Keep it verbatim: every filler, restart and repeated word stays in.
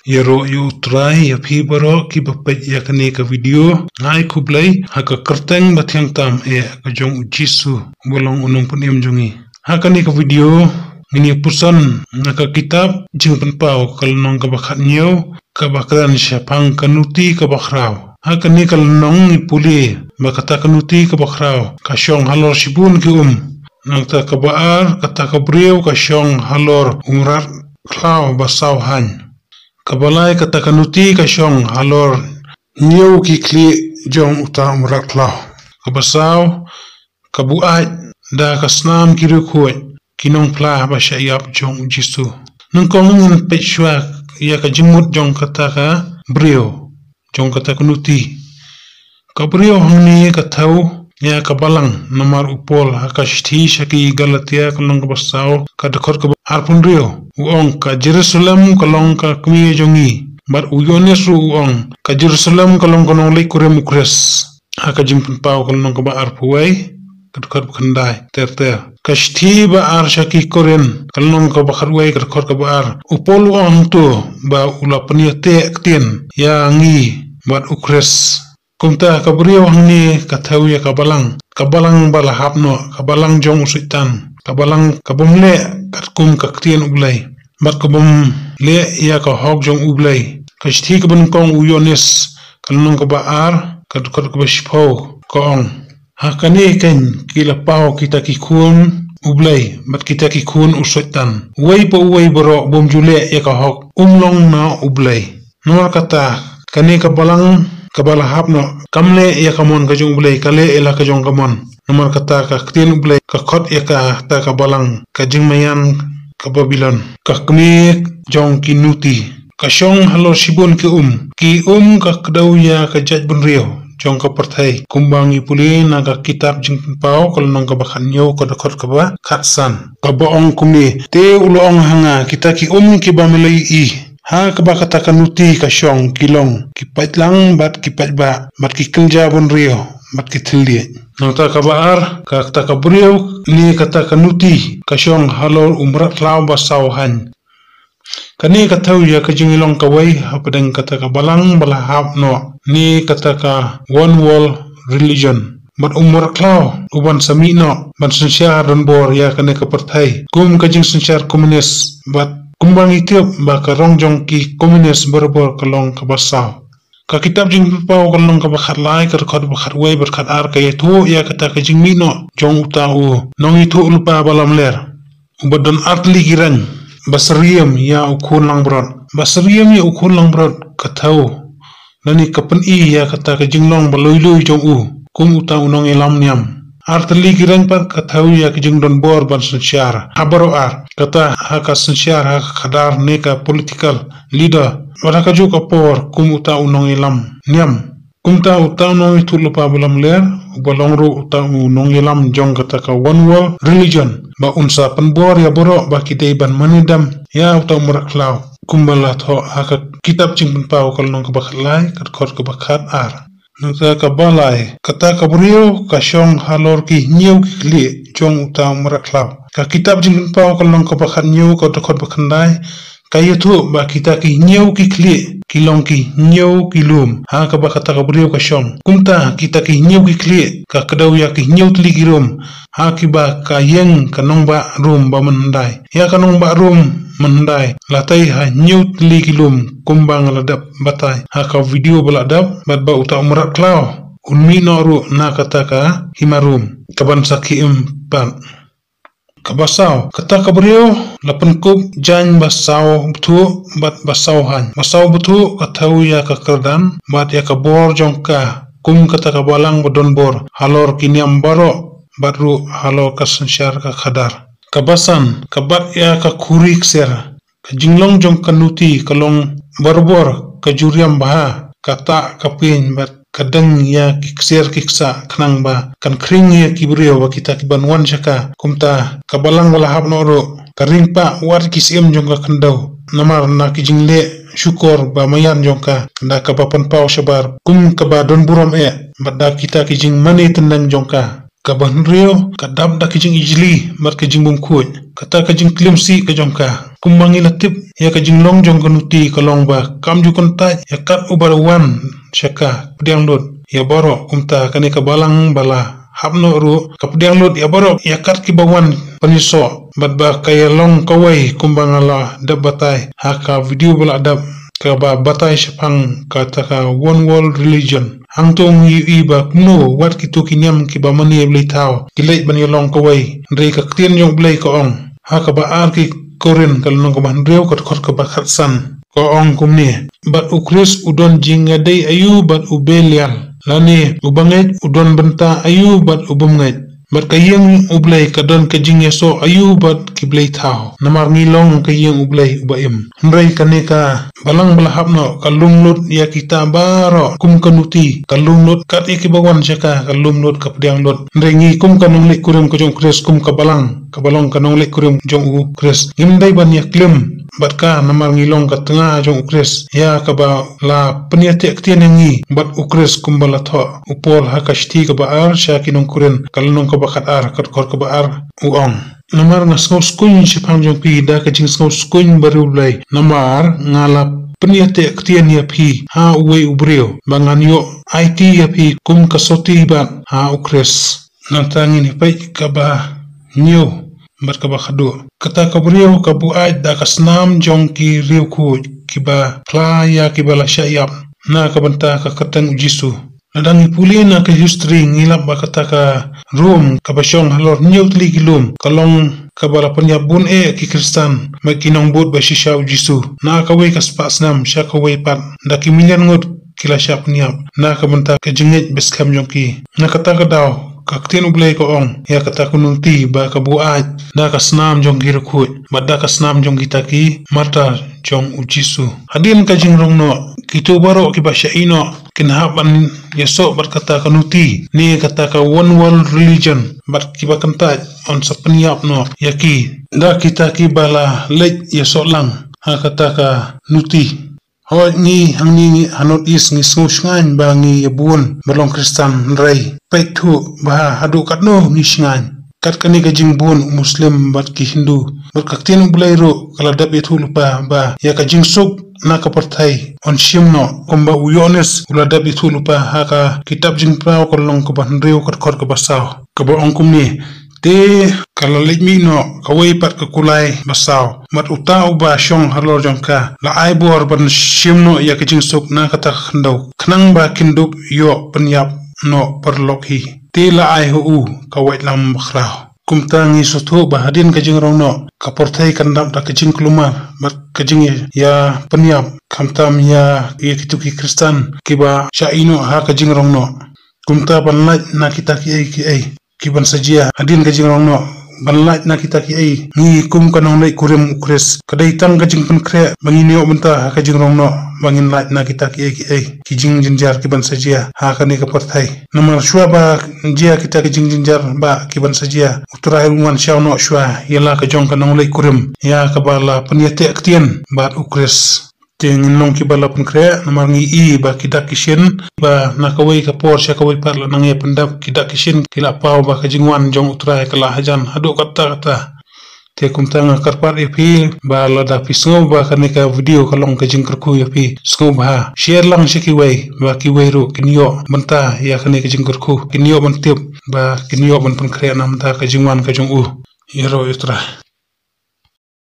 Ïaroh ïa U Trai ïa phi baroh kiba peit ïa kane ka video. Nga ai khublei ha ka kyrteng bathiang tam eh ka jong U Jisu, uba long U Nongpynim jong ngi. Ha kane ka video ngin ïa puson na ka kitab Jingpynpaw ka lynnong kaba khathynñiew, kaba kren shaphang ka nuti kaba khraw. Ha kane ka lynnong ngi pule ba kata ka nuti kaba khraw ka shong halor shibun ki um. Nangta kaba ar, kata ka briew ka shong halor u mrad khlaw ba saw haiñ. Kaba lai, kata ka nuti ka shong halor hynñiew ki khlieh jong uta u mrad khlaw. Kaba saw, ka buaid da ka snam ki riewkhuid, ki nongphla ba shah ïap jong U Jisu. Nyngkong ngin peit shuwa ïa ka jingmut jong kata ka briew, jong kata ka nuti. Ka briew hangne ka thew ïa ka balang, namar u Paul ha ka shithi sha ki Galatia ka lynnong kaba saw ka dkhot kaba arphew hynriew u ong, ka Jerusalem ka long ka kmie jong ngi. Bad u Ïoannis ruh u ong, ka Jerusalem ka long ka nongleit kurim U Khrist. Ha ka Jingpynpaw ka lynnong kaba arphew wei ka dkhot ba khyndai ter ter. Ka shithi ba ar sha ki Korinth ka lynnong kaba khatwei ka dkhot kaba ar, u Paul u ong hangto ba u la pynïateh ktien ïa ngi bad U Khrist. Kumta ka briew hangne ka thew ïa ka balang, ka balang ba la hap noh, ka balang jong u Soitan, ka balang ka bym leh katkum ka ktien U Blei, bad ka bym leh ïa ka hok jong U Blei. Ka shithi kaba nyngkong u Ïoannis ka lynnong kaba ar ka dkhot kaba shiphew ka ong, ha kane keiñ ki la paw kita ki khun U Blei bad kita ki khun u Soitan. Uwei pa uwei baroh bym ju leh ïa ka hok um long na U Blei. Namar kata, kane ka balang kaba la hap noh kam leh ïa ka mon ka jong U Blei, ka leh ïa la ka jong ka mon. Namar kata, ka ktien U Blei ka khot ïa kata ka balang ka jingmaïan ka Babilon, ka kmie jong ki nuti. Ka shong halor shibun ki um, ki um ka kdew ïa ka jaitbynriew jong ka pyrthei, kumba ngi pule na ka kitab Jingpynpaw ka lynnong kaba khathynñiew ka dkhot kaba khatsan, kaba ong kumne, te u la ong ha nga, kita ki um kiba me la ïohi ha kaba kata ka nuti ka shong, ki long ki paitlang bad ki paitbah bad ki kynja bynriew bad ki thylliej. Nangta kaba ar, kata ka briew ne kata ka nuti ka shong halor u mrad khlaw ba saw haiñ. Kane ka thew ïa ka jinglong kawei hapdeng kata ka balang ba la hap noh ne kata ka one world religion. Bad u mrad khlaw uban sa mih noh ban synshar donbor ïa kane ka pyrthei kum ka jingsynshar komunis, bad kumba ngi tip ba ka rong jong ki komunis barabor ka long kaba saw. Ka kitab Jingpynpaw ka lynnong kaba khatlai ka dkhot ba khatwei bad khatar ka ïathuh ïa kata ka jingmih noh jong uta u nongïathuhlypa ba lamler, uba don artylli ki reng, ba syriem ïa u khun langbrot. Ba syriem ïa u khun langbrot ka thew lane ka pyni ïa kata ka jinglong ba lui lui jong u kum uta u nongïalam niam. Artylli ki reng pat ka thew ïa ka jingdonbor ban synshar ha baroh ar, kata ha ka synshar ha ka khadar ne ka political leader, bad ha kajuh ka por kum uta u nongïalam niam. Kumta uta u nongïathuhlypa ba lamler, uba long ruh uta u nongïalam jong kata ka one world religion, ba un sa pynbor ïa baroh ba ki dei ban mane dem ïa uta u mrad khlaw, kumba la thoh ha ka kitab Jingpynpaw ka lynnong kaba khatlai ka dkhot kaba khatar. Nangta kaba lai, kata ka briew ka shong halor ki hynñiew ki khlieh jong uta u mrad khlaw. Ka kitab Jingpynpaw ka lynnong kaba khathynñiew ka dkhot ba khyndai ka ïathuh ba kita ki hynñiew ki khlieh ki long ki hynñiew ki lum ha kaba kata ka briew ka shong. Kumta kita ki hynñiew ki khlieh ka kdew ïa ki hynñiew tylli ki rum ha kiba ka ïeng ka nongbah rum ba mynhyndai. Ïa ka nongbah rum mynhyndai la tei ha hynñiew tylli ki lum kumba nga la dep batai ha ka video ba la dep, bad ba uta u mrad khlaw un mih noh ruh na kata ka hima rum kaban sa khie im pat. Kaba saw, kata ka briew la pynkup jaiñ ba saw bthuh bad ba saw haiñ. Ba saw bthuh ka thew ïa ka kyrdan bad ïa ka bor jong ka kum kata ka balang ba donbor halor ki niam baroh bad ruh halor ka synshar ka khadar. Kaba san, ka bat ïa ka khuri ksiar. Ka jinglong jong ka nuti ka long barabor ka juriam bha, ka tah ka pyn bad ka deng ïa ki ksiar ki ksah khnang ba kan khring ïa ki briew ba kita ki ban wan sha ka. Kumta ka balang ba la hap noh ruh ka ring pah wat ki syiem jong ka khyndew namar na ki jingleh shukor ba maïan jong ka, da kaba pynpaw shabar kum kaba don burom eh bad da kita ki jingmane tyndeng jong ka. Kaba hynriew, ka dap da ka jingijli bad ka jingbymkhuid. Kata ka jingklim sih ka jong ka, kumba ngi la tip Ïa ka jinglong jong ka nuti ka long ba kam ju kyntait ïa kat uba wan sha ka, pdiang lut ïa baroh. Kumta kane ka balang ba la hap noh ruh ka pdiang lut ïa baroh, ïa kat kiba wan pynïasoh. Bad ba ka ïalong kawei kumba nga la dep batai ha ka video ba la dep, kaba batai shaphang kata ka one world religion. Hangto ngi ïohi ba kumno wat kito ki niam kiba mane blei thaw ki leit ban ïalong kawei. Hynrei ka ktien jong U Blei ka ong ha kaba ar ki Korinth ka lynnong kaba hynriew ka dkhot kaba khatsan, ka ong kumne: Bad U Khrist u don jingïadei aïu bad u Belial, lane u bangeit u don bynta aïu bad u bymngeit? Bad ka ïing U Blei ka don ka jingïasoh aïu bad ki blei thaw? Namar ngi long ka ïing U Blei uba im. Hynrei kane ka balang ba la hap noh ka lum lut ïa kita baroh kum ka nuti, ka lum lut kat ïa kiba wan sha ka, ka lum lut ka pdiang lut. Hynrei ngi kum ka nongleit kurim ka jong U Khrist, kum ka balang kaba long ka nongleit kurim jong U Khrist, ngim dei ban ïa klim bad ka, namar ngi long ka tnga jong U Khrist, ïa kaba la pynïateh ktien ïa ngi bad U Khrist, kumba la thoh u Paul ha ka shithi kaba ar sha ki nong Korinth ka lynnong kaba khatar ka dkhot kaba ar, u ong: Namar nga sngew skuiñ shaphang jong phi da ka jingsngew skuiñ bariewblei, namar nga la pynïateh ktien ïa phi ha uwei u briew ba ngan ïoh aiti ïa phi kum ka soti bad ha U Khrist. Nangta ngin ïa peit kaba hynñiew bad kaba khadduh. Kata ka briew ka buaid da ka snam jong ki riewkhuid kiba phla ïa kiba la shah ïap na ka bynta ka kyrteng U Jisu. Lada ngi pule na ka history ngi lap ba kata ka Rom kaba shong halor hynñiew tylli ki lum ka long kaba la pynïap bun eh ki Khristan bad ki nongbud ba shisha U Jisu. Na kawei ka spah snem sha kawei pat da ki million ngut ki la shah pynïap na ka bynta ka jingngeit beskhem jong ki. Na kata ka daw ka ktien U Blei ka ong ïa kata ka nuti ba ka buaid da ka snam jong ki riewkhuid bad da ka snam jong kita ki martyr jong U Jisu. Hadien ka jingrong noh, kito baroh kiba shah ïeh noh kin hap ban ïasoh bad kata ka nuti ne kata ka one world religion, bad kiba kyntait yn sa pynïap noh ïa ki da kita kiba la leit ïasoh lang ha kata ka nuti. Hooid, ngi hangne ngi ha North East ngi sngew shngaiñ ba ngi ïa bun ba long Khristan, hynrei peit thuh ba haduh katno ngi shngaiñ. Kat kane ka jingbun u Muslim bad ki Hindu, bad ka ktien U Blei ruh ka la dep ïathuh lypa ba ïa ka jingsuk na ka pyrthei yn shim noh, kumba u Ïoannis u la dep ïathuh lypa ha ka kitab Jingpynpaw ka lynnong kaba hynriew ka dkhot kaba saw, kaba ong kumne: Te ka la leit mih noh kawei pat ka kulai basaw, bad uta uba shong halor jong ka la ai bor ban shim noh ïa ka jingsuk na kata ka khyndew, khnang ba kin dup ïoh pynïap noh paralok hi. Te la ai ha u ka waitlam bakhraw. Kumta ngi sngewthuh ba hadien ka jingrong noh ka pyrthei kan dap da ka jingkulmar bad ka jingïapynïap, khamtam ïa, ïa kito ki Khristan kiba shah ïeh noh ha ka jingrong noh. Kumta ban lait na kita kiei kiei kiban sa jia hadien ka jingrong noh, ban lait na kita kiei, ngi kum ka nongleit kurim U Khrist ka dei tang ka jingpynkhreh ba ngin ïoh bynta ha ka jingrong noh ba ngin lait na kita kiei kiei ki jingjynjar kiban sa jia ha kane ka pyrthei. Namar shuwa ba jia kita ki jingjynjar ba kiban sa jia, U Trai un wan shaw noh shuwa ïa la ka jong ka nongleit kurim ïa kaba la pynïateh ktien bad U Khrist. Te ngin long kiba la pynkhreh, namar ngi i ba ki dak ki shin, ba na kawei ka por sha kawei pat la nang ïa pyndap ki dak ki shin, ki la paw ba ka jingwan jong U Trai ka la hajan haduh katta katta. Te kumta nga kyrpad ïa phi ba lada phi sngew ba kane ka video ka long ka jingkyrkhu ïa phi, sngewbha share lang sha kiwei ba kiwei ruh kin ïoh bynta ïa kane ka jingkyrkhu, kin ïoh ban tip ba kin ïoh ban pynkhreh na bynta ka jingwan ka jong u. Ïaroh ïa U Trai.